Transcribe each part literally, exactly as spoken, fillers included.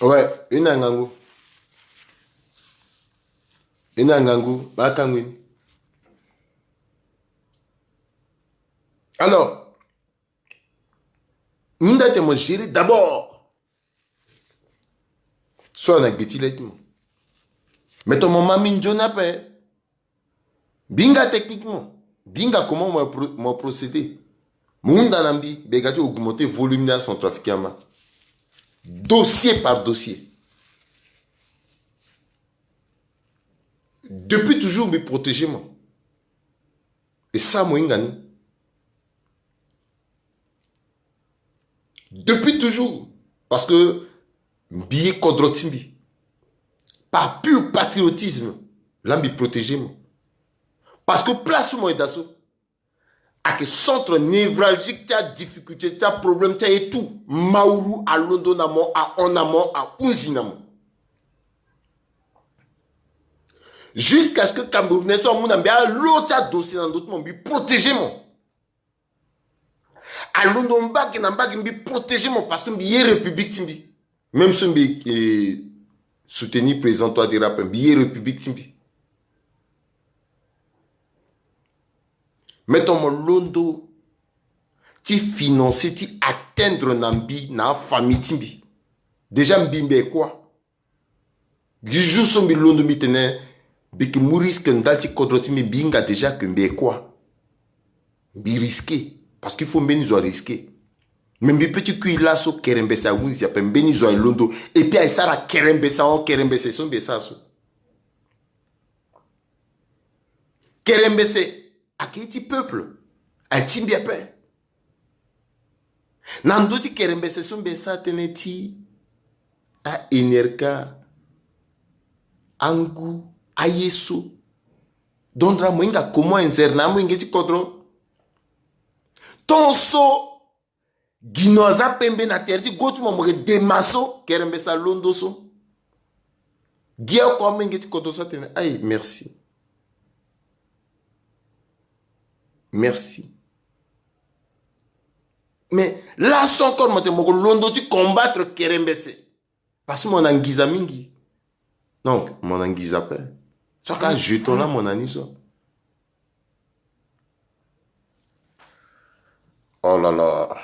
Ouais, e na ngangu. E na ngangu, ba kangui ni. Alors, nda te mo gérer d'abord. So na gbe ti le ti mo. Mais to mo ma mi nzoni ape. Mbi hinga techniquement, mbi hinga comment mo pro-, mo procéder. Mo hunda na mbi, mbi ga ti augmenter volume ni acentrafricain ama. Dossier par dossier. Depuis toujours, mbi protéger mo. Et ça, mo hinga ni. Depuis toujours. Parce que mbi ye kodro ti mbi. Par pur patriotisme, la mbi protéger mo. Parce que place mo ye da so, ayeke centre névralgique ti adifficulté, ti aproblème ti aye tout. Mauru alondo na mo, ahon na mo, ahunzi na mo. Jusqu'à ce que Camerounais so amu na mbi alo ti adossier na ndö ti mo, mbi protéger mo. Alondo mbage na mbage, mbi protéger mo parce que mbi ye République ti mbi. Même so mbi, eh, soutenir président Touadéra ape, mbi ye République ti mbi. Mais to mo londo ti financer, ti atteindre na mbi, na afamille ti mbi. Déjà mbi, mbi ye kua. Gi jour so mbi londo mbi tene mbi yeke mu risque ndali ti kodro ti mbi, mbi hinga déjà que mbi ye kua. Mbi risquer. Parce qu'il faut mbeni zo arisquer. Mais mbi peut ti kui laso kerembese ahunzi ape, mbeni zo aye londo. Et puis aye sara kerembese ahon, kerembese so mbi ye sara so. Kerembese ayeke ye ti peuple. Aye ti mbi ape. Na ndö ti kerembese so mbi ye sara tënë ti a-N R K, angu, aye so. Dondra mo hinga comment inzer na amolenge ti kodro. Ton so gi no aza pembe na tere ti go ti mo, mo yeke dema so kerembese alondo so. Gi oko amolenge ti kodro so atene aye, merci. Merci. Mais laso encore mo tene mo yeke londo ti combattre kerembese. Parce que mo na ngiza mingi. Donc mo na ngiza ape. So aka jeton la mo na ni so. Oh là là.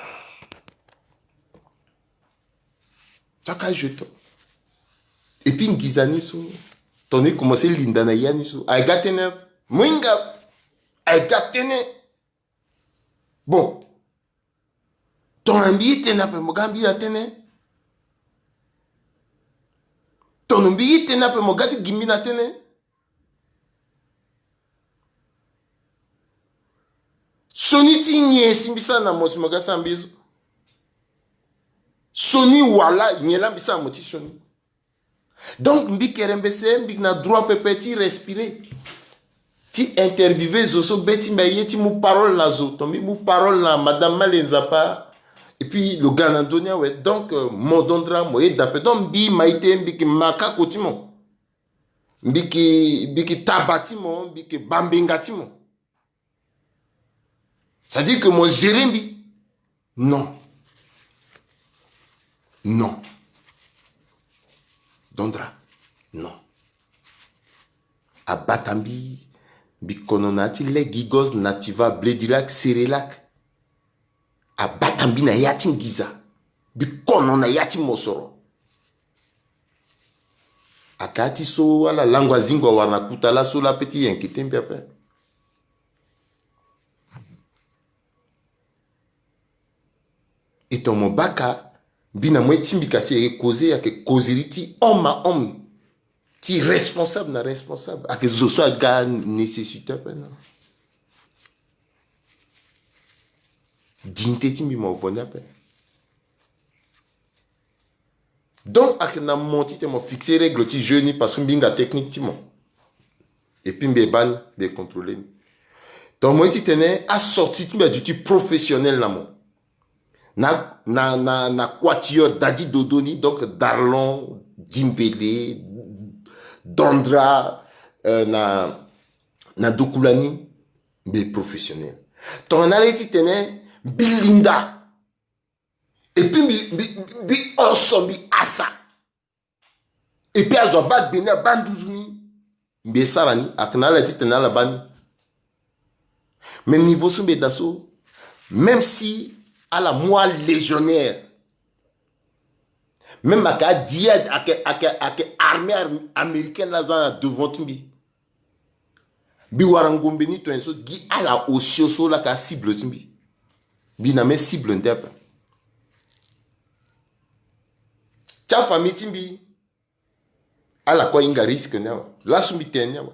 So aka jeton. Et puis ngiza ni so, tongana e commencer linda na ya ni so, aye ga tënë. Mo hinga, aye ga tënë. Bon. Tongana mbi ye tënë ape, mo ga mbi na tënë. Tongana mbi ye tënë ape, mo ga ti gi mbi na tënë. Sioni ti nyen si mbi sara na mo si mo ga sara mbi so? Sioni wala nyen la mbi sara mo ti sioni? Donc mbi kerembese, mbi yeke na droit pepe ti respirer, ti interviewer zo so be ti mbi aye, ti mu parole na zo. Tongana mbi mu parole na madame Male Nzapa, et puis lo ga na ndö ni awe. Donc, euh, mo dondra mo yeda ape. Donc mbi ma ite, mbi yeke makako ti mo. Mbi yeke, mbi yeke taba ti mo, mbi yeke bambenga ti mo. C'est-à-dire que mo gérer mbi. Non. Non. Dondra. Non. Abata mbi, mbi kono na ya ti lait Gigos, Nativa, Bledilac, Cerelac. Abata mbi na ya ti ngiza. Mbi kono na ya ti mosoro. Aka ti so ala lango azingo awara na kuta laso la pe ti yeke ti mbi ape. E tongana mo baka mbi na mo ye ti mbi kasi, ayeke causer, ayeke causerie ti homme à homme, ti responsable na responsable. Ayeke zo so aga nécessité ape na dignité ti mbi, mo vo ni ape. Donc ayeke na mo titene mo fixer règle ti jeu ni, parce que mbi hinga technique ti mo. Et puis mbi ye baa ni, mbi ye contrôler ni. Donc mo ye titene asortie ti mbi aduti professionnel na mo. Na, na, na, na quatuor Dadi Dodo ni, donc Darlon, Dimbele, Dondra, euh, na, na Dokula ni, mbi ye professionnel. Tongana ala ye titene mbi linda. Et puis mbi, mbi, mbi oso, mbi asa. Et puis azo abaa gbe ni, abaa nduzu ni. Mbi e sara ni, ayeke na ala titene ala baa ni. Mais niveau so mbi e daa so, même si ala mu alégionnaire, même ayeke adi, ayeke, ayeke, ayeke armée ar- américaine la aza na devant ti mbi. Mbi wara ngombe ni tongaso gi ala osio so laa ayeke acible ti mbi. Mbi na même cible nde ape. Ti afamille ti mbi, ala kue ahinga risque ni awe. Laso mbi tene ni awe.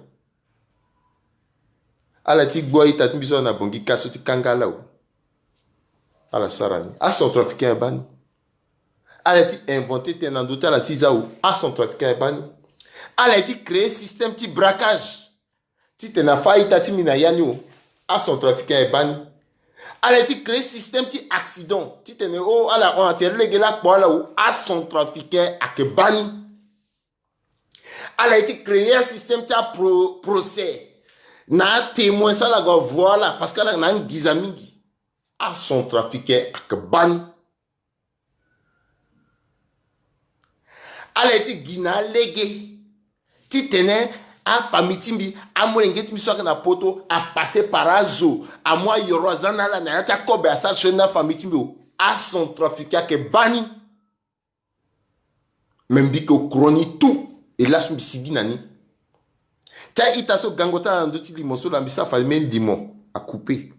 Ala ti gbu a-ita ti mbi so na Bangui ka so ti kanga ala awe. Ala sara ni. Acentrafricain abaa ni. Ala ye ti inventer tënë na ndö ti ala ti za awe. Acentrafricain abaa ni. Ala ye ti créer système ti braquage titene afâ a-ita ti mbi na ya ni awe. Acentrafricain abaa ni. Ala ye ti créer système ti accident titene o ala hon na tere lege lakpo ala awe. Acentrafricain ayeke baa ni. Ala ye ti créer asystème ti apro- procès na atémoin so ala gue avoua ala parce que ala na angiza mingi. Acentrafricain ayeke baa ni. Ala ye ti gi na alege titene afamille ti mbi, amolenge ti mbi so ayeke na poto, apasser par azo, amu ayoro aza na ala na ya ti akobe asara sioni na afamille ti mbi o. Acentrafricain ayeke baa ni. Me mbi yeke au courant ni tout. E laso mbi sigi na ni. Ti a-ita so gango ti ala na ndö ti limo so laa mbi sara fade même limo acouper.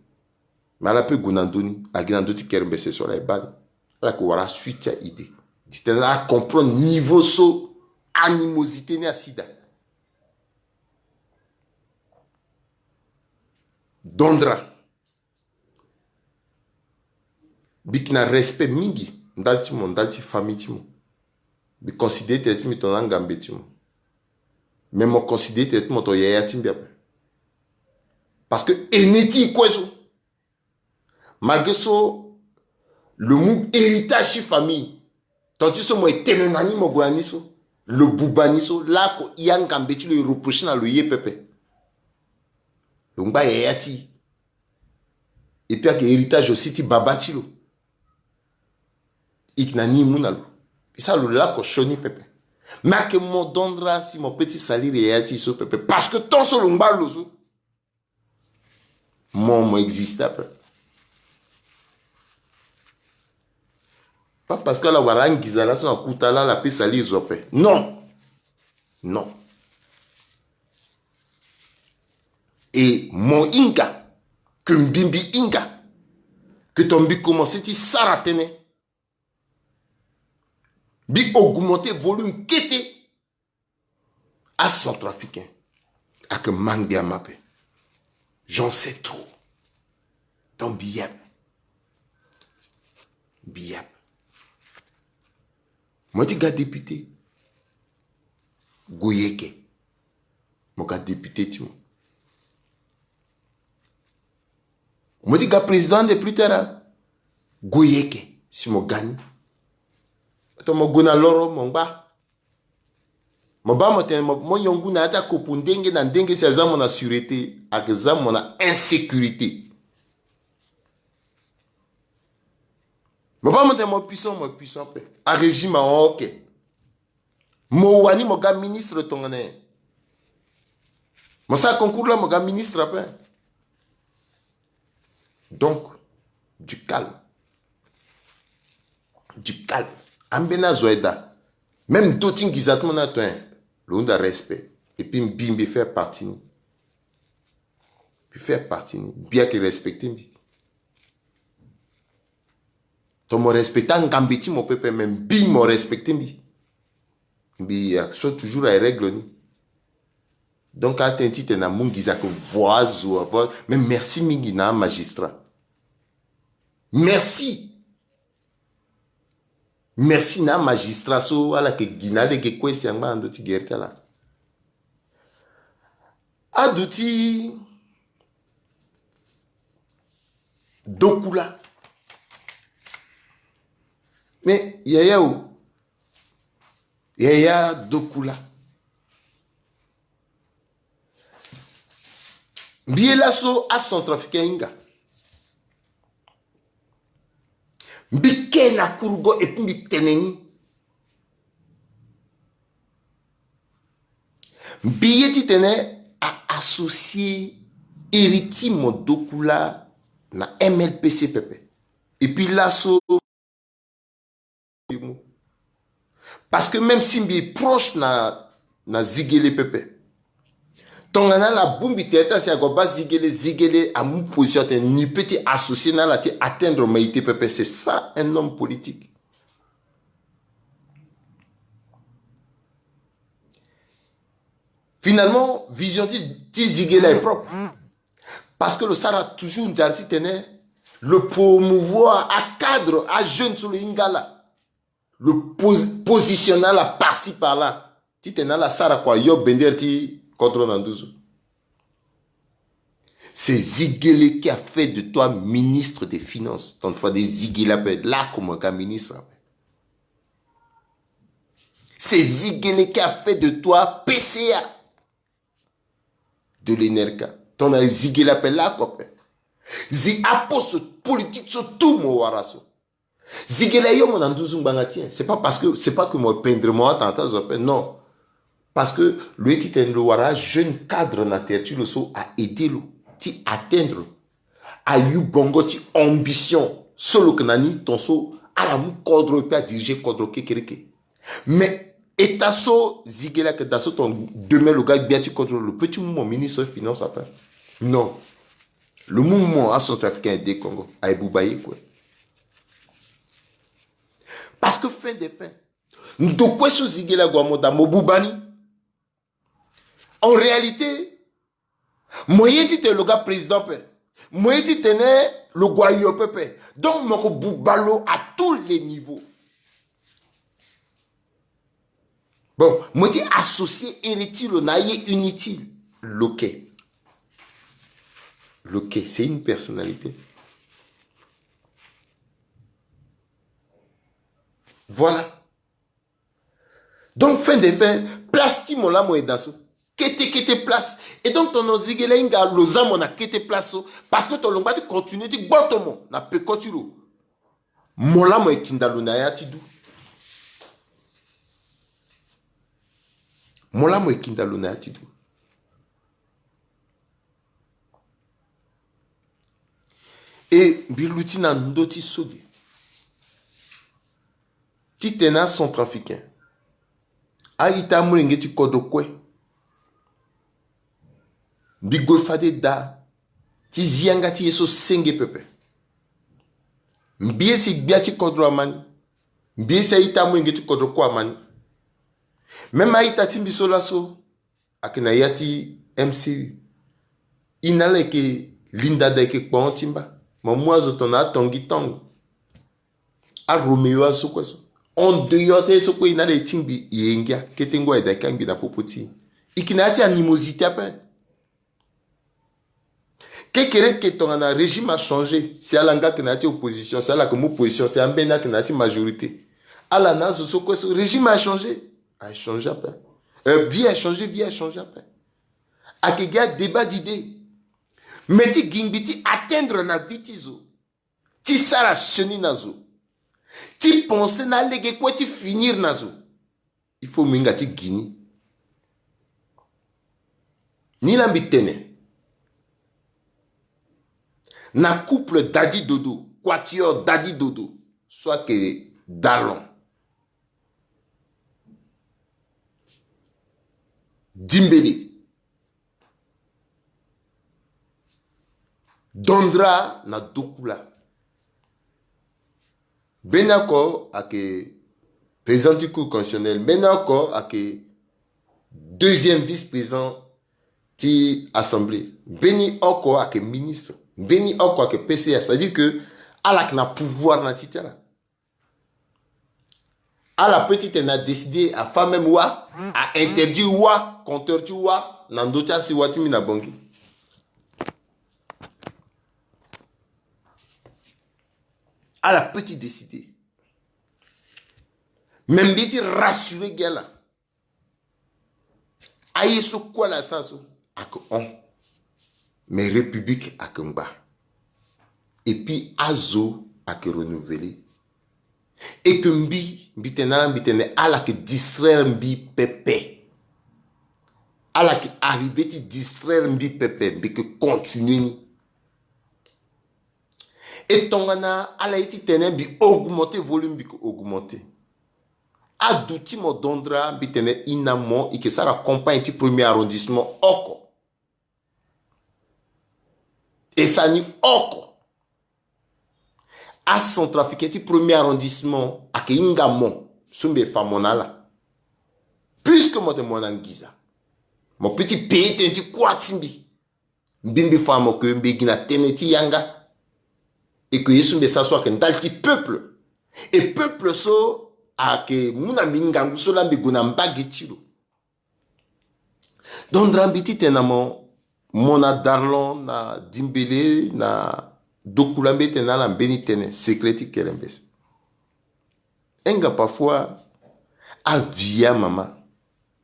Me ala peut gue na ndö ni, agi na ndö ti kerembese so ala e baa ni. Ala yeke wara asuite ti a-idée. Titene ala comprendre niveau so animosité ni asi daa. Dondra. Mbi yeke na respect mingi ndali ti mo, ndali ti famille ti mo. Mbi considéré tene ti mbi tongana angambe ti mo. Mais mo considéré tene ti mo tongana yaya ti mbi ape. Parce que aîné ti e kue so. Malgré so lo mu héritage ti famille. Tant ti so mo e tene na ni mo gue na ni so. Lo buba ni so. Laoko e angambe ti lo e reprocher na lo ye pepe. Lo ngba yaya ti e. Et puis ayeke héritage aussi ti baba ti lo. E yeke na ni e mu na lo. E sara lo laoko sioni pepe. Mais ayeke mo dondra si mo peut ti salir yaya ti e so pepe. Parce que tant so lo ngba lo so. Mo, mo existe ape. Pas parce que ala wara angiza laso na kuta laa ala peut salir zo ape. Non. Non. E mo hinga, que mbi, mbi hinga, que ton mbi commencer ti sara tënë. Mbi augmenter volume kete. Acentrafricain ayeke ma ngbia ma ape. J'en sais trop. Donc mbi yabe. Mbi yabe. Mo ti ga député. Gue yeke. Mo ga député ti mo. Mo ti ga président de plus tard. Gue yeke si mo ga ni. Tongana mo gue na loro mo ngba. Mo baa mo tene mo, mo nyon ngu na ya ti akopo ndenge na ndenge si aza mo na sûreté, ayeke za mo na insécurité. Mo baa mo tene mo puissant, mo puissant ape. Arégime ahon oke. Mo wani mo ga ministre tongana nyen? Mo sara concours laa mo ga ministre ape. Donc, du calme. Du calme. Ambeni azo aye daa. Même ndö ti nginza ti mo ni ato, hein, lo hunda respect. Et puis mbi, mbi fait partie ni. Mbi fait partie ni. Mbi ayeke respecter mbi. To mo respecter angambe ti mo pepe, mais mbi mo respecter mbi. Mbi, ah, so toujours aye règle ni. Donc atene titene amu nginza ayeke voa azo, avoa. Mais merci mingi na amagistrat. Merci. Merci na amagistrat so ala yeke gi na alege kue si angba na ndö ti gere ti ala. Aduti Dokula. Mais yaya o. Yaya Dokula. Mbi ye laso acentrafricain ahinga. Mbi ke na kurugo et puis mbi tene ni. Mbi ye titene a associer Héritier Mondokula na M L P C pepe. Et puis laso, parce que même si mbi proche na, na Zigele pepe, tongana ala bongbi tene ti asi ague baa Zigele, Zigele amu position atene ni peut ti associer na ala ti atteindre mo ite pepe. C'est ça un homme politique. Finalement, vision ti, ti Zigele est propre. Parce que lo sara toujours nzara titene lo promouvoir acadre, ajeune so lo hinga ala. Lo pos-, positionner ala par-ci par-là. Titene ala sara kua yo bender ti kodro na nduzu. C'est Zigele qui a fait de toi ministre des Finances. Ton fois de Zigele ape la comme un ministre. C'est Zigele qui a fait de toi P C A de l'ENERCA. Ton a Zigele ape la kope. Zi aposte politique so tout mo wara so. Zigele yo mo na nduzu ngbanga tien. C'est pas parce que, c'est pas que mo pendre mo atanta zo ape. Non. Parce que lo ye titene lo wara jeune cadre na terre ti lo so a aider lo ti atteindre ayu bongo ti ambition so lo yeke na ni, ton so ala mu kodro et puis adiriger kodro kekereke. Mais état so Zigele ayeke daa so, ton demain lo ga gbia ti kodro, lo peut ti mu mo ministre finance ape? Non. Lo mu mo acentrafricain de Congo aye buba ye kue. Parce que fin des fins, ndo kue so Zigele ague amu daa mo buba ni. En réalité, mo ye titene lo ga président ape. Mo ye titene lo gue ayo pepe. Donc mo yeke buba lo à tous les niveaux. Bon, mo ye ti associer iri ti lo na aye inutile. Lo ke, lo ke, c'est une personnalité. Voilà. Donc fin des fins, place ti mo laa mo yeda so. Kete kete place. Et donc ton Zigele ahinga lo zia mo na kete place so. Parce que ton lo ngba ti continuer ti gboto mo na peko ti lo. Mo laa mo yeke kinda lo na ya ti du. Mo laa mo yeke kinda lo na ya ti du. E mbi luti na ndö ti so ge titene acentrafricain, a-ita amolenge ti kodro kue, mbi gue fade daa ti zi yanga ti ye so senge pepe. Mbi ye si gbia ti kodro ama ni. Mbi ye si a-ita amolenge ti kodro kue ama ni. Même a-ita ti mbi so laso ayeke na ya ti M C U. E na ala yeke linda daa, yeke kpon ti mba. Mo mu azo tongana aTanguy Tang, aRoméo, azo so kue so. En dehors ti aye so kue e na ala e tingbi, e ye ngia. Kete ngu ayeda e kangbi na popo ti e. E yeke na ya ti animosité ape. Kekereke tongana régime achangé, si ala nga ayeke na ya ti opposition, si ala yeke mu position, si ambeni ayeke na ya ti majorité, ala na azo so kue so, régime achangé. Achangé ape. Euh, vie achangé, vie achangé ape. Ayeke gi adébat d'idée. Mais ti gi ngbi ti atteindre na vie ti zo, ti sara sioni na zo, ti penser na alege kue ti finir na zo, il faut mo hinga ti gi ni. Ni laa mbi tene na couple Daddy Dodo, quatuor Daddy Dodo, so ayeke Dalon, Dimbele, Dondra na Dokula. Mbeni oko ayeke président ti Cour constitutionnelle, mbeni oko ayeke deuxième vice-président ti Assemblée, mbeni oko ayeke ministre, mbeni oko ayeke P C A. C'est-à-dire que ala yeke na pouvoir na ti ti ala. Ala peut titene adécider, afa même wâ, a interdire wâ, compteur ti wâ na ndö ti asiwa ti mbi na Bangui. Ala peut ti décider. Mais mbi ye ti rassurer gi ala. Aye so kue ala sara so ayeke hon. Mais République ayeke ngba. Et puis azo ayeke renouveler. Et que mbi, mbi tene na ala, mbi tene ala yeke distraire mbi pepe. Ala yeke arrivé ti distraire mbi pepe, mbi yeke continuer ni. E tongana ala ye ti tene mbi augmenter volume, mbi yeke augmenter. Aduti mo dondra, mbi tene ina mo, e yeke sara campagne ti premier arrondissement oko. E sara ni oko. Acentrafricain ti premier arrondissement ayeke hinga mo so mbi fa mo na ala. Puisque mo tene mo na nginza, mo peut ti payer tënë ti kuâ ti mbi. Mbi mbi fa mo ke mbi gi na tënë ti yanga. E ke ye so mbi sara so ayeke ndali ti peuple. E peuple so ayeke mu na mbi ngangu so laa mbi gue na mbage ti lo. Donc ndra mbi titene na mo, mo na Darlon, na Dimbele, na Dokula, mbi tene na ala mbeni tënë, secret ti kerembese. E nga parfois avi amama,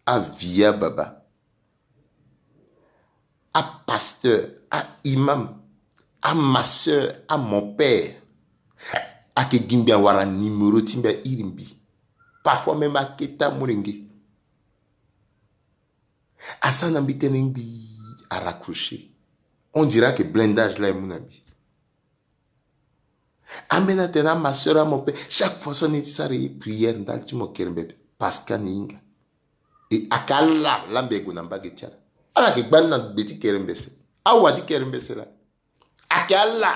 avi ababa, apasteur, aimam, amasseur, amonpère ayeke gi mbi awara numéro ti mbi, airi mbi. Parfois même akete amolenge. Asara na mbi tënë ngbii, araccrocher. On dirait ayeke blindage laa e mu na mbi. Ambeni atene amasseur, amonpère, chaque fois so ani ye ti sara ye prière ndali ti mo kerembese, parce que ani hinga. E ayeke ala laa mbi gue na mbage ti ala. Ala yeke gba ni na gbe ti kerembese. Awa ti kerembese laa. Ayeke ala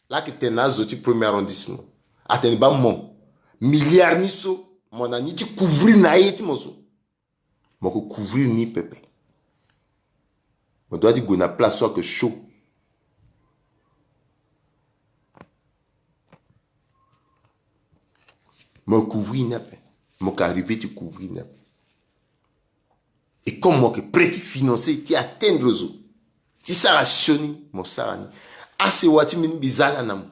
laa ayeke tene na azo ti premier arrondissement. Atene baa mo, milliard ni so mo na ni ti couvrir na aye ti mo so. Mo yeke couvrir ni pepe. Mo doit ti gue na place so ayeke chaud. Mo couvrir ni ape. Mo yeke arriver ti couvrir ni ape. Et comme mo yeke prêt ti financer, ti atteindre zo, ti sara sioni, mo sara ni. Asewa ti mbi ni mbi za ala na mo.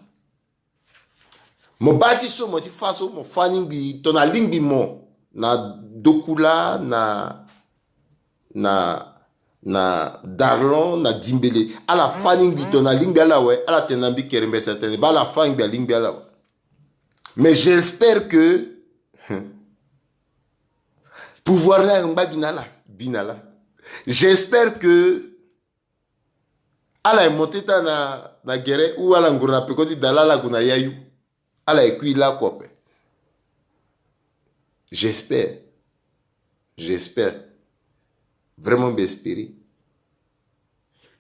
Mo baa ti so mo ti fâ so, mo fâ ni ngbii tongana alingbi mo, na Dokula, na, na, na Darlon, na Dimbele. Ala fâ ni ngbii tongana alingbi ala awe, ala tene na mbi kerembese atene baa ala fâ ngbii alingbi ala awe. Mais j'espère que pouvoir ni angba gi na ala, bi na ala. J'espère que ala ye monter ti ala na, na gere, ou ala ngoro na peko ti da laa ala gue na yayu. Ala ye kui lakue ape. J'espère. J'espère. Vraiment mbi espérer.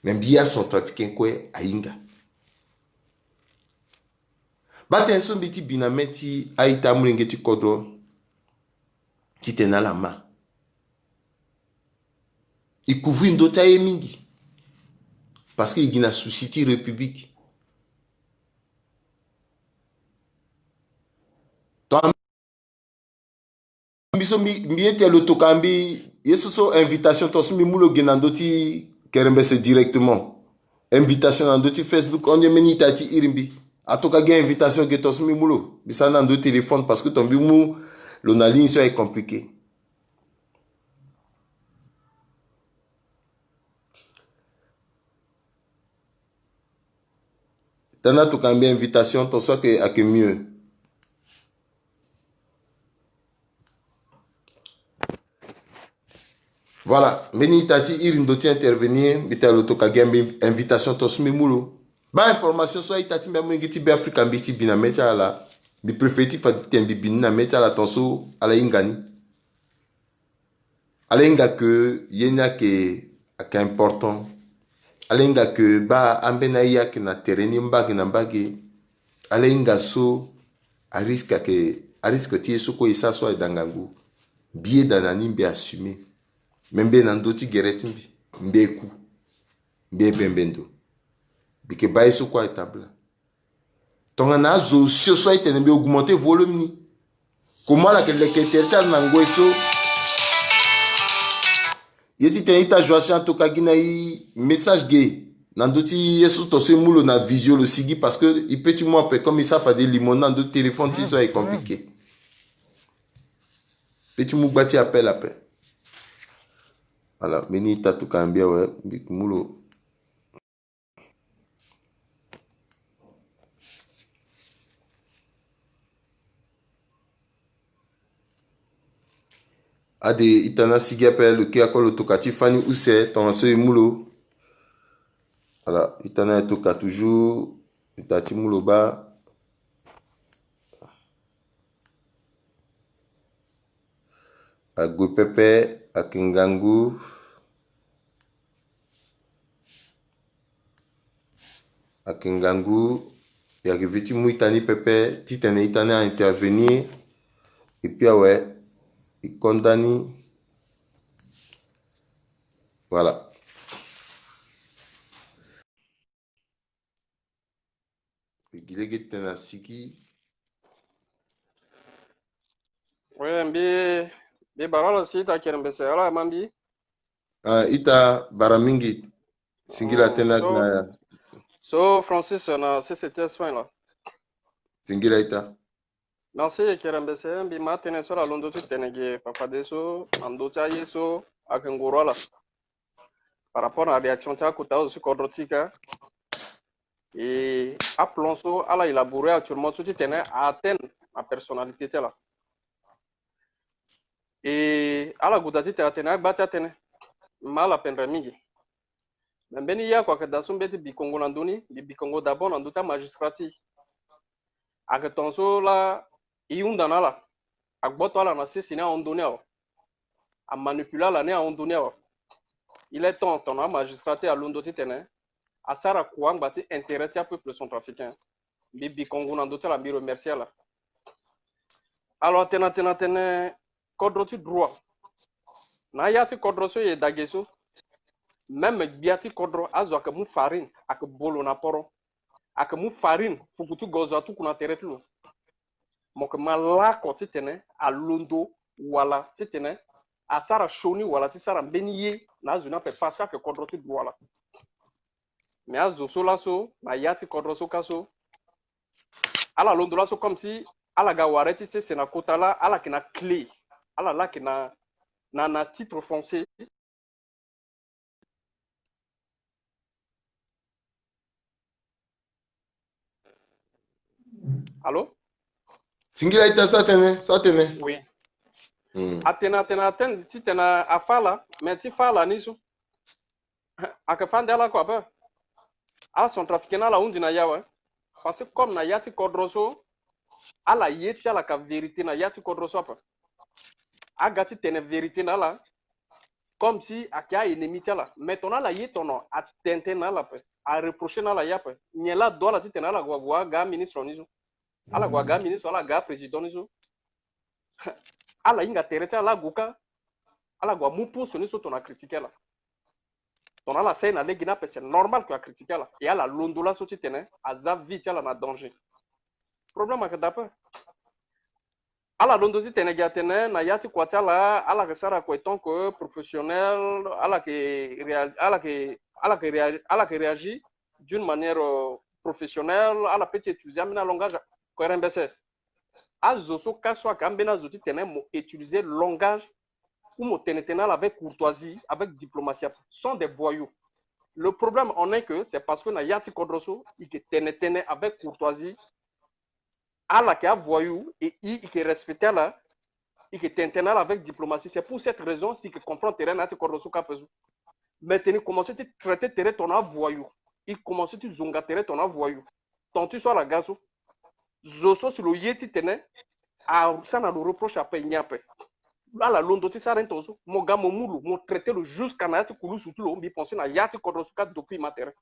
Mais mbi ye acentrafricain kue ahinga. Baa tënë so mbi ti bi na mê ti a-ita amolenge ti kodro, titene ala ma. E couvrir ndö ti aye mingi. Parce que e gi na souci ti République. Ton mbi so mbi, mbi ye ti lo tokua mbi ye so so invitation ton so mbi mu lo ge na ndö ti kerembese directement. Invitation na ndö ti Facebook, on dirait mbeni ita ti iri mbi. Atokua gi invitation ge ton so mbi mu lo. Mbi sara na ndö téléphone parce que ton mbi mu lo na ligne so aye compliqué. Tana tokua mbi invitation ton so ayeke, ayeke mieux. Voilà, mbeni ita ti iri ndo ti intervenir, mbi tene lo tokua gi mbi invitation ton so mbi mu lo. Baa information so a-ita ti mbi amolenge ti Beafrika mbi ti bi na mê ti ala, mbi préféré ti fa ti tene mbi bi ni na mê ti ala ton so ala hinga ni. Ala hinga ke ye ni ayeke, ayeke important. Ala hinga ke baa ambeni aye ayeke na tere ni mbage na mbage. Ala hinga so arisque ayeke, arisque ti ye so kue e sara so ayeke da ngangu. Mbi yeda na ni mbi assumer. Me mbi na ndö ti gere ti mbi, mbi eku, mbi ebembe ndo. Mbi yeke baa ye so kue ayeke tabla. Tongana azo osio so aye tene mbi augmenter volume ni. Comment ala yeke leke tere ti ala na ngoi so. Ye ti tene ita Joachim atokua gi na e message ge na ndö ti ye so ton so e mu lo na visio lo sigi parce que e peut ti mu ape comme e sara fade limo ni na ndö ti téléphone ti e so aye compliqué. Peut ti mu gba ti appel ape. Voilà, mbeni ita tokua mbi awe, mbi yeke mu lo. Ade ita na sigi ape lo kiri ako lo toka ti fani use tongana so e mu lo. Voilà, ita na e toka toujours, ita ti mu lo baa. Ague pepe, ayeke ngangu. Ayeke ngangu, e yeke ve ti mu ita ni pepe titene ita ni a intervenir. Et puis awe, e ko ndani. Voilà. E gi lege titene asigi. Oui, mbi, mbi bara ala si ita kere mbese, ala ma mbi. Ah, ita bara mingi. Singila tënë na ya. So Francis na C C T S fin la. Singila ita. Merci, e kere mbese, mbi ma tënë so ala londo ti tene gi fafadeso na ndö ti aye so ayeke ngoro ala. Par rapport na réaction ti akota azo ti kodro ti ka. E aplan so ala élaborer actuellement so titene a atteindre na personnalité ti ala. E ala gue daa titene atene agba ti atënë. Ma ala pendere mingi. Me mbeni ye oko ayeke daa so mbeti bikongo na ndö ni, mbi bikongo d'abord na ndö ti amagistrat ti e. Ayeke tongaso laa e hunda na ala. Agboto ala na sese ni ahon ndö ni awe. Amanipule ala ni ahon ndö ni awe. Il est temps tongana amagistrat ti e alondo titene asara kua angba ti intérêt ti apeuple centrafricain. Mbi bikongo na ndö ti ala, mbi remercier ala. Alors atene atene atene kodro ti droit. Na ya ti kodro so e da ge so, même gbia ti kodro azo ayeke mu farine, ayeke bo lo na poro. Ayeke mu farine fuku ti gozo atuku na tere ti lo. Mo yeke ma lako titene alondo wala titene asara sioni wala ti sara mbeni ye na azo ni ape parce que ayeke kodro ti droit laa. Mais azo so laso na ya ti kodro so kâ so, ala londo laso comme si ala ga ware ti sese na kota laa ala yeke na clé. Ala laa ayeke na, na, na titre foncier. Allô? Singila ita, sa tënë, sa tënë. Oui. Hmm. Atene, atene, atene titene afa ala, mais ti fa ala ni so. Ayeke fa nde ala kue ape. Ala centrafricain ni ala hundi na e awe. Parce que comme na ya ti kodro so, ala ye ti ala ka vérité na ya ti kodro so ape. Aga ti tene vérité na ala, comme si ayeke a-ennemi ti ala. Mais tongana ala ye tongana atene tënë na ala ape, areprocher na ala ye ape, nyen laa ado ala titene ala gue ague aga aministre ni so? Ala gue aga aministre, ala aga aprésident ni so. Ala hinga tere ti ala laa ague kâ. Ala gue amu poso ni so tongana acritiquer ala. Tongana ala sara na lege ni ape, c'est normal que acritiquer ala. Et ala londo laso titene aza vie ti ala na danger. Problème ayeke daa ape. Ala londo titene gi atene na ya ti kua ti ala, ala yeke sara kue tant que professionnel, ala yeke réa-, ala yeke, ala yeke réa-, ala yeke réagir d'une manière, euh, professionnelle, ala peut ti utiliser ambeni alangage. Kue rembese. Azo so kâ so ayeke ambeni azo titene mo utiliser langage ou mo tene tënë na ala avec courtoisie, avec diplomatie, sont des voyous. Le problème en est que c'est parce que na ya ti kodro so e yeke tene tënë avec courtoisie, ala yeke avoyou et e, e yeke respecter ala, e yeke tene tënë na ala avec diplomatie. C'est pour cette raison si e yeke comprendre tere na ya ti kodro so kâ ape so. Mais tene e commencer ti traiter tere tongana avoyou, e commencer ti zonga tere tongana avoyou. Ton ti so ala ga so, zo so si lo ye titene asara na lo reproche ape, nyen ape? Ala londo ti sara ni tongaso, mo ga mo mu lo, mo traiter lo jusqu'à na ya ti kulusu ti lo. Mbi pensé na ya ti kodro so kâ depuis ma tere.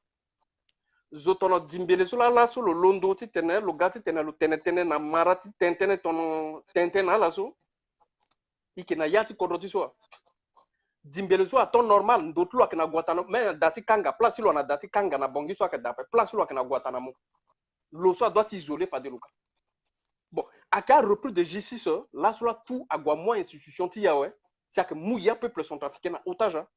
Zo tongana dimbele so laa laso lo londo titene lo ga titene lo tene tënë na mara ti tene tënë tongana tene tënë na ala so. E yeke na ya ti kodro ti so wa. Dimbele so aton normal, ndo ti lo ayeke na Guantanamo, même na da ti kanga, place ti lo na da ti kanga na Bangui so ayeke da ape, place ti lo ayeke na Guantanamo. Lo so adoit ti isoler fade lo ga. Bon, ayeke arepris de justice, laso laa tout ague amu a-institution ti e awe, si ayeke mu ya peuple centrafricain na otage, a.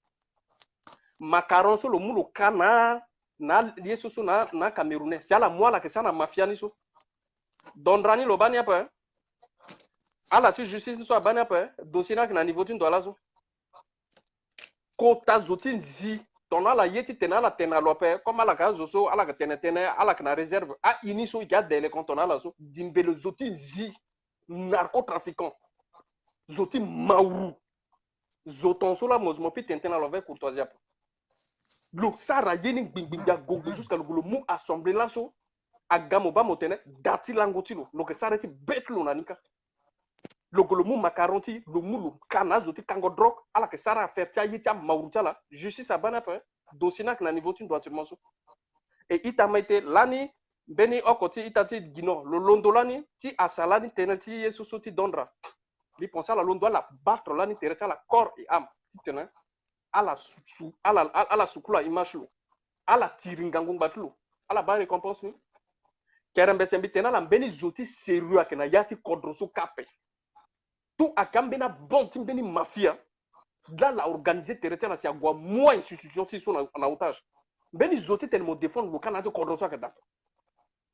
Macaron so lo mu lo kâ na, na ye so so na, na Camerounais. Si ala mu ala yeke sara na mafia ni so. Dondra ni lo baa ni ape. Ala ti justice ni so abaa ni ape. Dossier ni ayeke na niveau ti ndo ala so. Kota zo ti nzi. Tongana ala ye titene ala tene na lo ape. Comme ala yeke azo so ala yeke tene tënë, ala yeke na réserve. A-ini so e yeke adélinquant tongana ala so. Dimbele zo ti nzi. Narcotrafiquant. Zo ti mauru. Zo tongaso la mo zo mo fi tene tënë na lo avec courtoisie ape. Lo sara ye ni ngbingbingbi agongo jusqu'à lo gue lo mu assemblée laso. Aga mo baa mo tene da ti lango ti lo, lo yeke sara ye ti be ti lo na ni kâ. Lo gue lo mu macaron ti lo mu lo ka na azo ti kango drogue. Ala yeke sara affaire ti aye ti amauru ti ala. Justice abaa ni ape. Dossier ni ayeke na niveau ti ndo actuellement so. E ita ma ete lani mbeni oko ti ita ti Guinor lo londo lani ti asa lani tënë ti ye so so ti Dondra. Mbi pense ala londo ala battre lani tere ti ala corps et âme titene ala su, su, ala, ala, ala sukula image ti lo. Ala tiri ngangu ngba ti lo. Ala baa récompense ni. Kerembese mbi tene na ala mbeni zo ti sérieux ayeke na ya ti kodro so kâ ape. Tout ayeke ambeni abande ti mbeni mafia. Laa ala organiser tere ti ala si ague amu a-institution ti e so na, na otage. Mbeni zo titene mo défendre lo kâ na ya ti kodro so ayeke daa ape.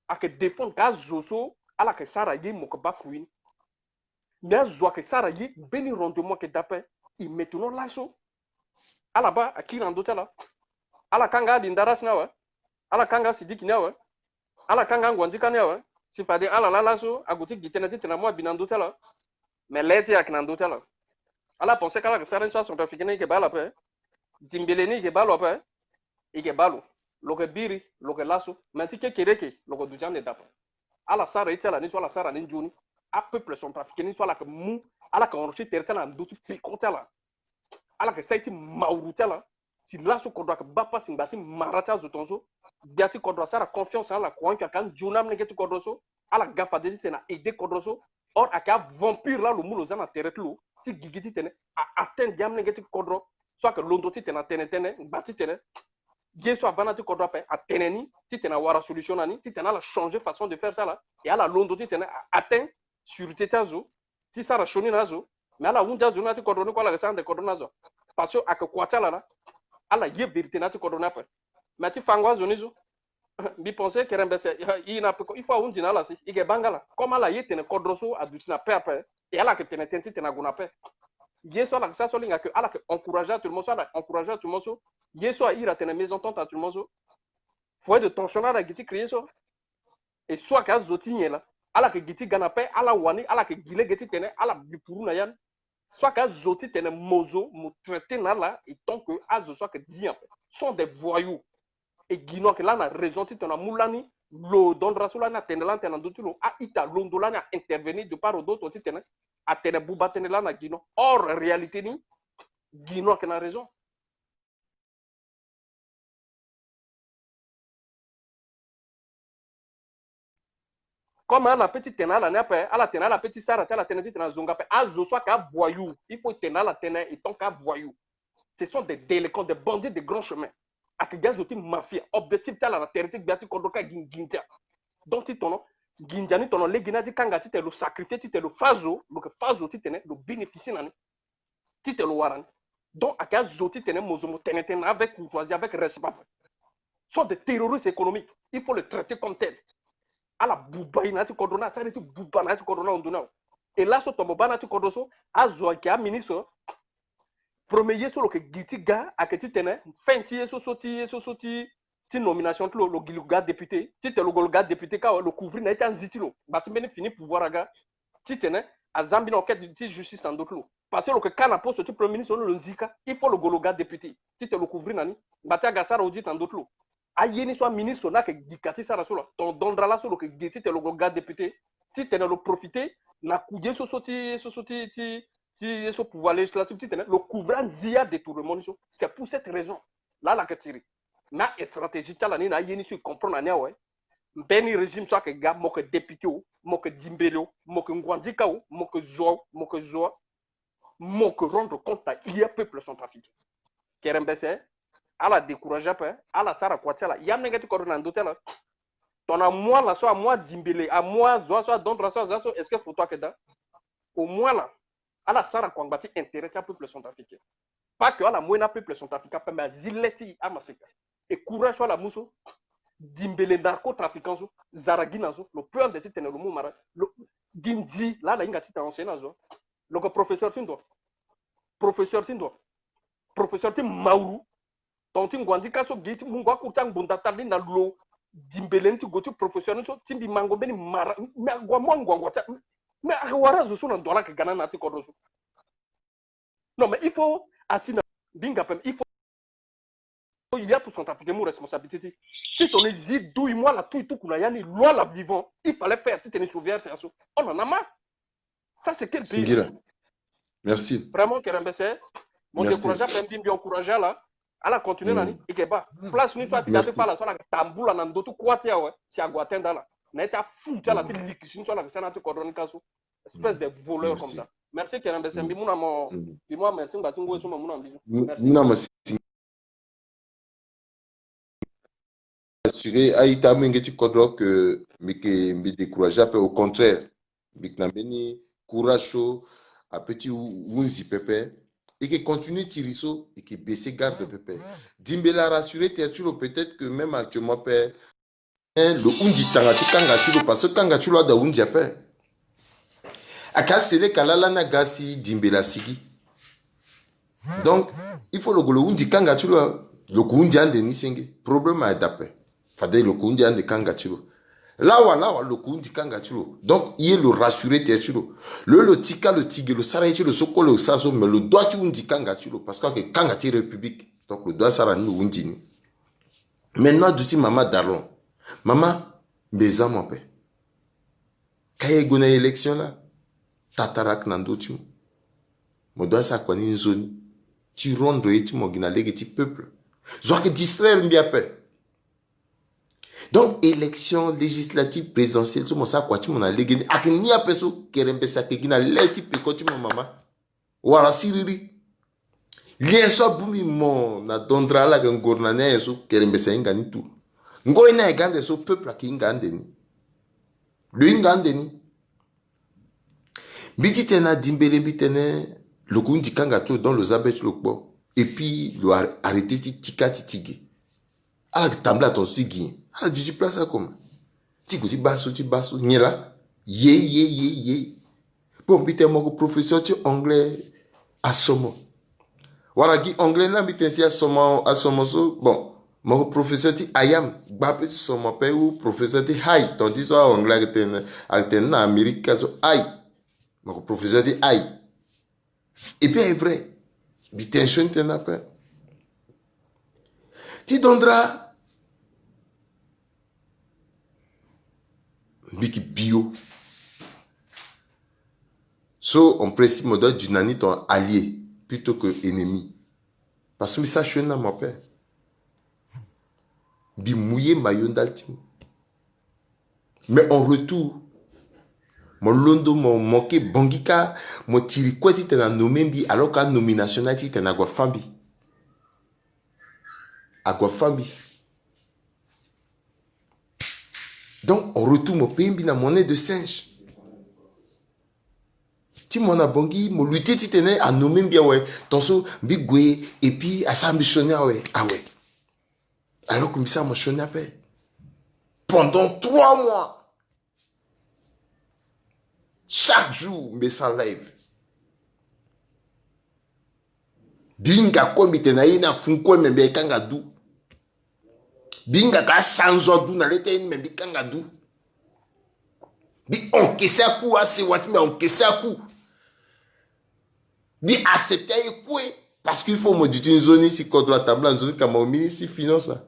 Ayeke défendre ka azo so ala yeke sara ye mo yeke baa fruit ni. Mais azo ayeke sara ye mbeni rendement ayeke daa ape. E maintenant laso ala baa akiri na ndö ti ala. Ala kanga Ali Ndaras ni awe. Ala kanga Sidiki ni awe. Ala kanga Nguandika ni awe. Si fade ala laa laso ague ti gi tënë titene amu abi na ndö ti ala. Mais le ti e ayeke na ndö ti ala. Ala pense ka ala yeke sara ni so acentrafricain ni e yeke baa ala ape. Dimbele ni e yeke baa lo ape. E yeke baa lo. Lo yeke biri, lo yeke laso. Mais ti kekereke lo yeke duti ande daa ape. Ala sara ye ti ala ni so ala sara ni nzoni. Apeuple centrafricain ni so ala yeke mu, ala yeke enrichir tere ti ala na ndö ti peko ti ala. Ala yeke sara ye ti mauru ti ala. Si laso kodro ayeke baa pasi ngba ti mara ti azo tongaso. Gbia ti kodro asara confiance na ala kua anki ayeke anzoni amolenge ti kodro so. Ala ga fade titene a aider kodro so. Or ayeke avampire laa lo mu lo za na tere ti lo ti gigi titene a atteindre gi amolenge ti kodro so ayeke londo titene atene tënë ngba titene ye so abaa na ya ti kodro ape atene ni titene awara solution na ni titene ala changer façon de faire ti ala. E ala londo titene a atteint sûreté ti azo ti sara sioni na azo. Mais ala hunzi azo ni na ya ti kodro ni kue, ala yeke sara ande kodro ni azo. Parce que ayeke kua ti ala laa ala ye vérité na ya ti kodro ni ape. Mais ti fango azo ni so mbi pense kerembese, i na peko il faut ahunzi na ala si i yeke baa nga laa. Comme ala ye tene kodro so aduti na paix ape. E ala yeke tene tënë titene ague na paix. Ye so ala yeke sara so alinga ke ala yeke encourager actuellement so, ala encourager actuellement so. Ye so a iri atene mésentente actuellement so. Foyer de tension ni ala gi ti créer so. E so ayeke azo ti nyen laa? Ala yeke gi ti ga na paix, ala wani, ala yeke gi lege titene ala bi puru na ya ni. So ayeke azo titene mo zo mo traiter na ala, e tant que azo so ayeke di ape sont des voyous. E gi no ayeke laa na raison titene amu lani lo Dondra so lani atene lani tene na ndö ti lo, a-ita alondo lani a intervenir de part ou d'autre titene atene buba tënë lani na gi no. Or réalité ni, gi no ayeke na raison. Comme ala peut ti tene na ala ni ape, ala tene na ala peut ti sara ti ala tënë titene azo nga ape. Azo so ayeke avoyou, il faut e tene na ala tënë, e tant qu'avoyou. Ce sont des délinquants, des bandits de grand chemin. Ayeke gi azo ti mafia. Objectif ti ala na tere ti gbia ti kodro ka gi nginza. Donc ti tono nginza ni tono lege ni adi kanga titene lo sacrifier titene lo fâ zo, lo yeke fâ zo titene lo bénéficier na ni. Titene lo wara ni. Donc ayeke azo titene mo zo mo tene tënë avec courtoisie, avec respect. Sont des terroristes économiques. Il faut le traiter comme tel. Ala buba e na ya ti kodro ni, asara ye ti buba na ya ti kodro ni ahon ndo ni awe. E laso tomo baa na ya ti kodro so azo ayeke aministre. Premier ye so lo yeke gi ti ga ayeke titene fin ti ye so so ti ye so so ti ti nomination ti lo, lo gi lo ga député. Titene lo gue lo ga député kâ awe, lo couvrir na ye ti anzi ti lo. Ngba ti mbeni fini pouvoir aga titene aza mbeni enquête ti justice na ndö ti lo. Parce que lo yeke kâ na poste ti premier ministre ni lo nzi kâ, il faut lo gue lo ga député titene lo couvrir na ni. Ngba ti aga asara audit na ndö ti lo. Aye ni so aministre ni ayeke gi ka ti sara so laa, ton Dondra laso lo yeke gi titene lo gue lo ga député titene lo profiter na ku ye so so ti ye so so ti ti ti ye so pouvoir législatif titene lo couvrir anzi adétournement ni so. C'est pour cette raison laa ala yeke tiri na astratégie ti ala ni na aye ni so e comprendre na ni awe. Mbeni régime so ayeke ga, mo yeke député o, mo yeke dimbele o, mo yeke nguandika o, mo yeke zo o, mo yeke zo o, mo yeke rendre compte na i apeuple centrafricain. Kerembese ala décourager ape, ala sara kua ti ala. Ya mlenge ti kodro na ndö ti ala. Tongana amu ala so, amu adimbele, amu azo so, adondra so, aza so, est-ce que photo ayeke daa? Au moins ala ala sara kua ngba ti intérêt ti apeuple centrafricain. Pas que ala mu ye na apeuple centrafricain ape, mais azi le ti amaseka. E courage so ala mu so, dimbele narcotrafiquant so, zaragina so, lo peut ande titene lo mu mara lo. Gi nzi laa ala hinga titene enseigner na zo. Lo yeke professeur ti ndo. Professeur ti ndo. Professeur ti mauru. Ton ti nguandika so gi ti mungo akuru ti angbonda tara ni na lo dimbele ni ti gue ti professeur ni so ti mbi mango mbeni mara. Me ague amu anguangu ati. Me ayeke wara azo so na ndo ala yeke ga na na ya ti kodro so. Non, mais il faut assis na binga pem, il faut il y a pour centrafricain mu responsabilité ti ti tene zi du i mu ala tu i tuku na ya ni lo ala vivant, il fallait faire ti tene sauver R C A so. On en a marre. Ça c'est quel pays? Singila. Merci. Vraiment kerembese. Mo Merci. Décourager pem, mbi encourager ala. Ala continuer na ni, Mm. i ke ba place ni so ati Merci. Ate pa ala so ala tambula na ndo ti kuâ ti awe si ague atteindre ala. Na ye ti afu ti ala ti likisi ni so ala ke sara na ti kodro ni ka so. Espèce de voleur comme Merci. Ça. Merci kerembese, Mm. mbi mu na mo, Mm. mbi mu na merci ngba ti ngoi so mo mu na mbi so. Mu Merci. mu na mo si assurer a-ita amenge ti kodro que mbi ke mbi décourager ape, au contraire mbi ke na mbeni courage so ape ti hu- hunzi pepe. I ke continuer tiri so, i ke baisser garde pepe. Dimbela rassurer tere ti lo, peut-être que même actuellement pe, hein, lo hunzi tanga ti kanga ti lo parce que kanga ti lo ada hunzi ape. Aka sele ka lala ni aga si Dimbela asigi. Donc il faut lo gue lo hunzi kanga ti lo, lo ke hunzi ande ni senge. Problème ayeke daa ape. Fade lo ke hunzi ande kanga ti lo. Lawa lawa lo ke hunzi kanga ti lo. Donc ye lo rassurer tere ti lo. Lo ye lo tika lo ti ge lo sara ye ti lo so kue lo sara so, mais lo doit ti hunzi kanga ti lo parce que ayeke kanga ti République. Donc lo doit sara ni lo hunzi ni. Maintenant aduti mama Darlon. Mama, mbi za mo ape. Ka ye gue na élection laa, tatara ayeke na ndö ti mo. Mo doit sara kua ni nzoni ti rendre ye ti mo gi na lege ti peuple. Zo ayeke distraire mbi ape. Donc élection législative, présidentielle so mo sara kua ti mo na lege ni ayeke ni ape so, kerembese ayeke gi na le ti peko ti mo mama. Wala siriri. Lien so abongbi mo na Dondra ala yeke ngoro na ni aye so, kerembese ahinga ni tu. Ngoi ni ayeke ande so, peuple ayeke hinga ande ni. Lo hinga ande ni. Mbi ti tene na Dimbele, mbi tene lo ke hunzi kanga ti lo, donc lo za be ti lo kpo. Et puis lo ar- arrêter ti tika ti ti ge. Ala yeke tambula tongaso ti gi nyen? Ala duti place akoma. Ti gue ti baa so, ti baa so, nyen laa? Ye, ye, ye, ye. Bon, mbi tene mo yeke professeur ti anglais asomo. Wala gi anglais ni laa mbi tene si asomo, asomo so. Bon, mo yeke professeur ti ayam, gba ape ti somo ape, ou professeur ti hay, tongana ti so a-anglais ayeke tene, ayeke tene na Amérique ka so, hay. Mo yeke professeur ti hay. Et puis ayeke vrai. Mbi tene sioni tënë ape. Ti Dondra, mbi yeke bio. So en principe mo doit du na ni ton allié plutôt que ennemi. Parce que mbi sara sioni na mo ape. Mbi mu ye mayo ndali ti mo. Mais en retour, mo londo mo manquer Bangui kâ, mo tiri kue ti tene a nommer mbi, alors que a nomination ni aye ti tene ague afâ mbi. Ague afâ mbi. Donc en retour mo payer mbi na monnaie de singe. Ti mo na Bangui mo lutter ti tene a nommer mbi awe. Tongaso mbi gue et puis asara mbi sioni awe, awe. Alors que mbi sara mo sioni ape. Pendant trois mois, chaque jour mbi sara live. Mbi hinga kue, mbi tene na ye ni afu kue, me mbi kanga du. Mbi hinga ka sanzo adu na le ti aye ni, me mbi kanga du. Mbi encaisser aku, asewa ti mbi encaisser aku. Mbi accepter aye kue. Parce qu'il faut mo duti nzoni si kodro atambula nzoni, ka mo ministre ti finance laa.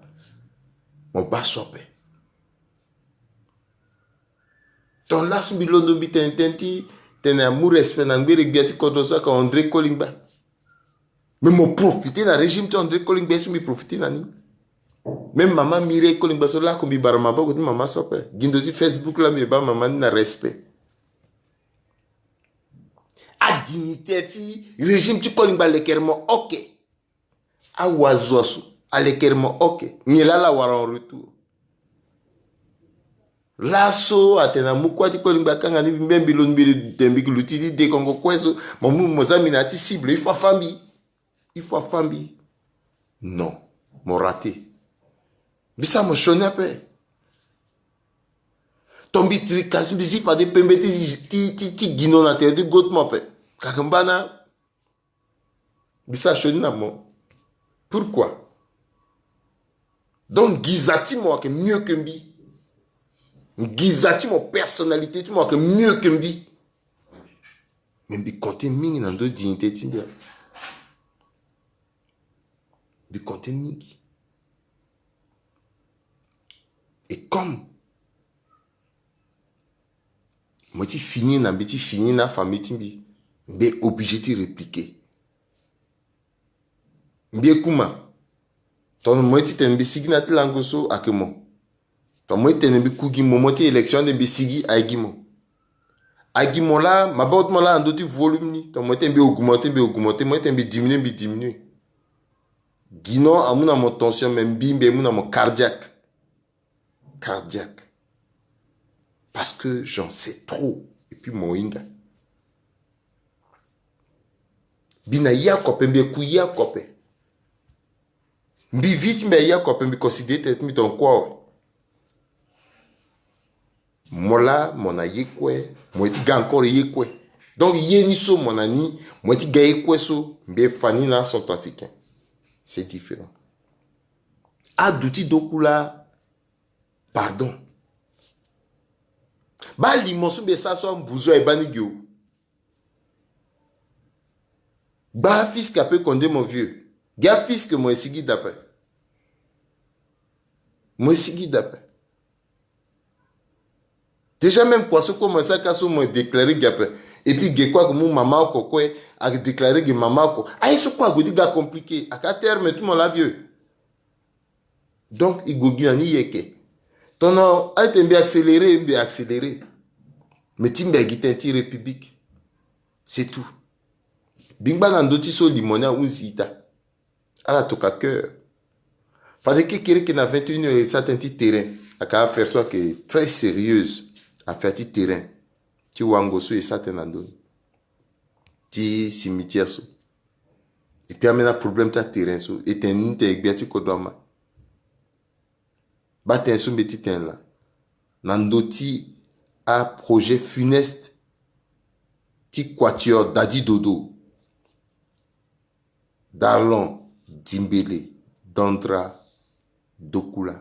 Mo baa so ape. Ton laso mbi londo mbi tene tënë ti tene amu respect na ngbere gbia ti kodro so ayeke André Kolingba. Mais mo profiter na régime ti André Kolingba so mbi profiter na ni. Même mama Mireille Kolingba so lako mbi bara maboko ti mama so ape. Gi ndo ti Facebook laa mbi baa mama ni na respect. Adignité ti régime ti Kolingba alekere mo, ok. Awazo asu alekere mo, ok. Nyen laa ala wara en retour? Laso atene amu kuâ ti Kolingba akanga ni, mbi mbi londo mbi tene mbi yeke luti ti dekongo kue so. Mo mu mo za mbi na ya ti cible, il faut afâ mbi. Il faut afâ mbi. Non, mo rater. Mbi sara mo sioni ape. Ton mbi tiri kasi mbi zi fade pembe ti, ti, ti, ti gino na tere ti go ti mo ape. Kaka mbana. Mbi sara sioni na mo. Pourquoi? Donc nginza ti mo ayeke mieux que mbi. Nginza ti mo, personnalité ti mo ayeke mieux que mbi. Mais mbi compter mingi na ndö dignité ti mbi ape. tene mingi. Et comme mo ye ti fini na mbi, ti fini na afamille ti mbi, mbi est obligé ti répliquer. Mbi ye kuma. Tongana mo ye ti tene mbi sigi na ya ti lango so, ayeke mo. Tongana mo ye tene mbi ku gi mo, mo ti élection ande mbi sigi, aye gi mo. Aye gi mo laa, maboko ti mo laa na ndö ti volume ni. Tongana mo ye tene mbi augmenter, mbi augmenter, mo ye tene mbi diminuer, mbi diminuer. Gi no amu na mo tension, mais mbi, mbi amu na mo cardiaque. Cardiaque. Parce que j'en sais trop. Et puis mo hinga. Mbi na ye oko ape, mbi aye ku ye oko ape. Mbi vie ti mbi aye oko ape, mbi considérer tene ti mbi tongana kue awe. Mo laa mo na ye kue, mo ye ti ga encore ye kue. Donc ye ni so mo na ni, mo ye ti ga ye kue so, mbi aye fani na acentrafricain. C'est différent. Adu ti doku laa, pardon. Baa limo so mbi sara so ambuzu aye baa ni gi o. Gbaa fisc ape, konde mon vieux. Gi afisc, mo ye sigi daa ape. Mo ye sigi daa ape. Déjà même kua so kue mo ye sara ka so mo ye déclarer gi ape. Et puis ge kue ayeke mu mama oko kue, ayeke déclarer ge mama oko. Aye so kue ague ti ga compliqué. Ayeke aterme ti mo laa vieux. Donc e gue gi na ni yeke. Tongana aye tene mbi accélérer, mbi accélérer. Mais ti mbi aye gi tënë ti République. C'est tout. Bingba na ndö ti so limo ni ahunzi ita. Ala toka cœur. Fade kekereke na vingt et une heures e sara tënë ti terrain. Ayeke affaire so ayeke très sérieuse. Affaire ti terrain ti wango so e sara tënë na ndö ni ti cimetière so. Et puis ambeni aproblème ti aterrain so, e tene ni tene e gbia ti kodro ama. Baa tënë so mbi ye ti tene laa, na ndö ti aprojet funeste ti Quatuor Dadi Dodo, Darlon Dimbele Dandra Dokula.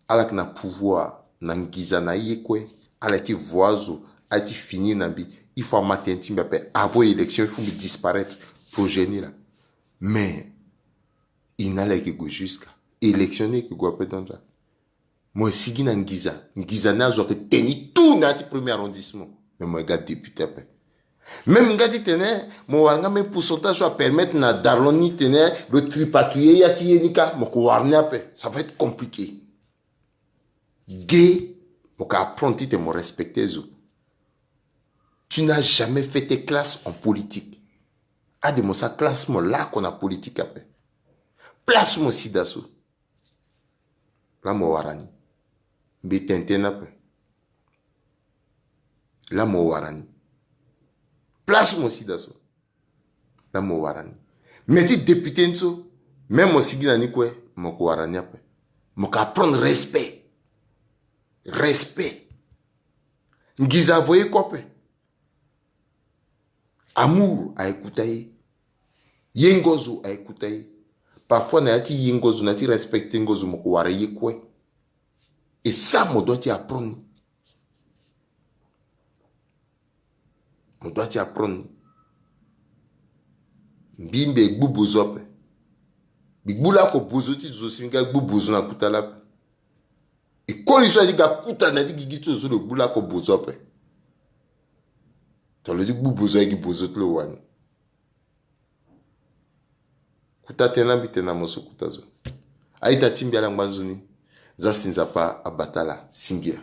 Ala yeke na pouvoir na nginza na aye kue. Ala ye ti vo azo, ala ye ti finir na mbi. Il faut ama tënë ti mbi ape. Avant élection, il faut mbi disparaître. Projet ni laa. Mais e na ala yeke gue jusqu'à élection ni, yeke gue ape. Dandra, mo ye sigi na nginza. Nginza ni azo ayeke teni tout na ya ti premier arrondissement. Mais mo ye ga député ape. Même nga ti tene mo wara nga même pourcentage so apermettre na Darlon ni tene lo tripatouiller ya ti ye ni kâ, mo ko wara ni ape. Ça va être compliqué. Ge, mo ka apprendre titene mo respecter zo. Tu n'as jamais fait tes classes en politique. Ade mo sara classe mo lako na politique ape. Place mo si daa so. Laa mo wara ni. Mbi tene tënë ape. Laa mo wara ni. Place mo si daa so. Laa mo wara ni. Mais ti député ni so, même mo sigi na ni kue, mo ko wara ni ape. Mo ka apprendre respect. Respect. Nginza avo ye kue ape. Amour aye kota ye. Ye ngozo aye kota ye. Parfois na ya ti ye ngozo, na ya ti respecter ngozo, mo ko wara ye kue. Et ça mo doit ti apprendre ni. Mo doit ti apprendre ni. Mbi mbi gbu bozo ape. Mbi gbu lako bozo ti zo si mbi ga gbu bozo na kuta laa ape. E koli so aye ti ga kuta na ya ti gigi ti lo so lo gbu lako bozo ape. Tongana lo ti gbu bozo aye gi bozo ti lo wani. Kuta tënë na mbi tene na mo so kuta zo. A-ita ti mbi ala ngba nzoni. Za si Nzapa abata ala singila.